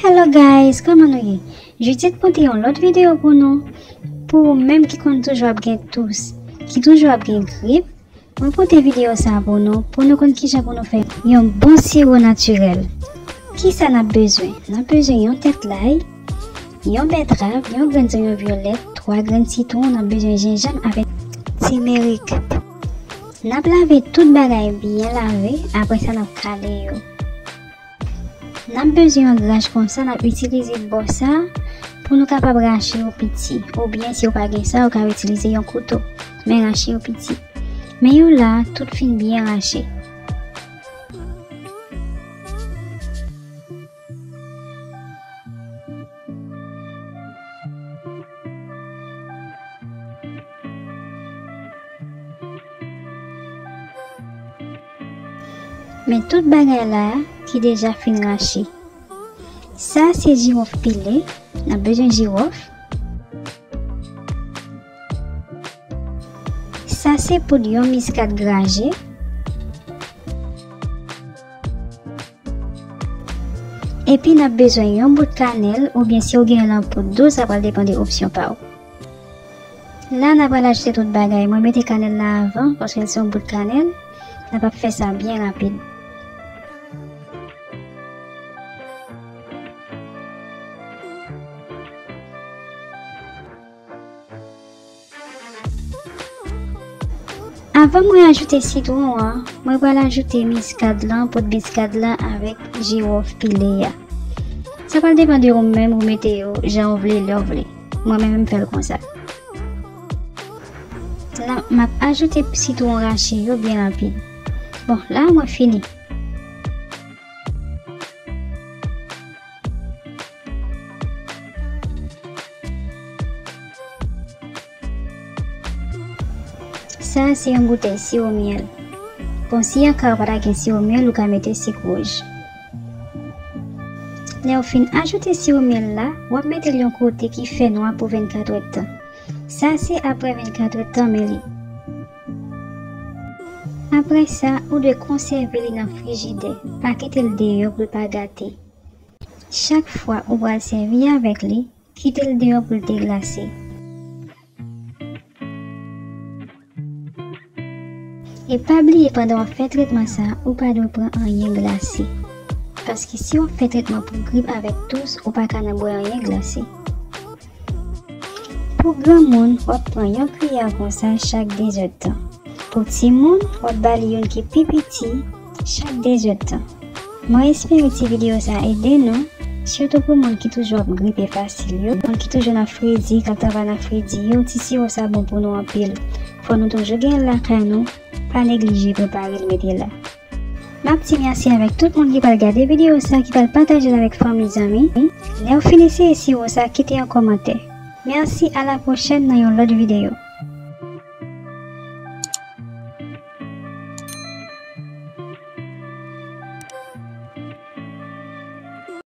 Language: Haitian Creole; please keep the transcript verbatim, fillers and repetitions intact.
Hello guys, kòman nou ye? Judith pote yon lòt videyo pou nou. Pou ou menm ki konn toujou ap gen tous, ki toujou ap gen grip, mwen pote videyo sa pou nou, pou nou konn kijan pou nou fè yon bon siwo natirèl. Kisa n ap bezwen? N ap bezwen yon tèt lay, yon bètrav, yon grenn zonyon vyolèt, twa grenn sitwon, n ap bezwen jenjanm avèk timerik. N ap lave tout bagay byen lave, apre sa n ap kale yo. N ap bezwen yon grach konsa, n ap itilize bò sa pou nou kapab rache yo piti. Oubyen si w pa gen sa, ou ka itilize yon kouto, men rache yo piti. Men yo la, tout fin byen rache. Men tout bagay la ki deja fin rache. Sa se jiwòf pile, n ap bezwen jiwòf. Sa se poud yon miskad graje. Epi n ap bezwen yon bout kanèl, oubyen si w gen l an poud dous, sa pral depann de opsyon pa w. La, n ap pral ajoute tout bagay. Mwen mete kanèl la avan, paske l se yon bout kanèl. N ap ap fè sa byen rapid. Avan mwen ajoute sitwon an, mwen pral ajoute miskad lan, poud miskad lan avèk jiwòf pile a. Sa pral depann de ou menm, ou mete yo jan ou vle, lè ou vle. Mwen menm, m fè l konsa. La, m ap ajoute sitwon rache yo byen rapid. Bon, la, mwen fini. Sa se yon boutèy siwo myèl. Bon, si anka ou pa ta gen siwo myèl, ou ka mete sik wouj. Lè w fin ajoute siwo myèl la, w ap mete l yon kote ki fè nwa pou vennkat èdtan. Sa se apre vennkat èdtan, men li. Apre sa, ou dwe konsève li nan frijidè. Pa kite l deyò pou l pa gate. Chak fwa ou pral sèvi avèk li, kite l deyò pou l deglase. E pa bliye, pandan w ap fè tretman sa, ou pa dwe pran anyen glase. Paske si w ap fè tretman pou grip avèk tous, ou pa ka nan bwè anyen glase. Pou granmoun, w ap pran yon kiyè konsa chak dezèdtan. Pou timoun, w ap ba li youn ki pi piti chak dezèdtan. Mwen espere ti videyo sa ede nou, sitou pou moun ki toujou ap gripe fasil yo, moun ki toujou nan fredi, k ap travay nan fredi yo, ti siwo sa bon pou nou anpil. Fò nou toujou gen l lakay nou, pa neglije prepare l mete la. M ap di mèsi avèk tout moun ki pral gade videyo sa, ki pral pataje l avèk fanmi, zanmi. Lè w fin eseye siwo sa, kite yon kòmantè. Mèsi, a la pwochèn nan yon lòt videyo.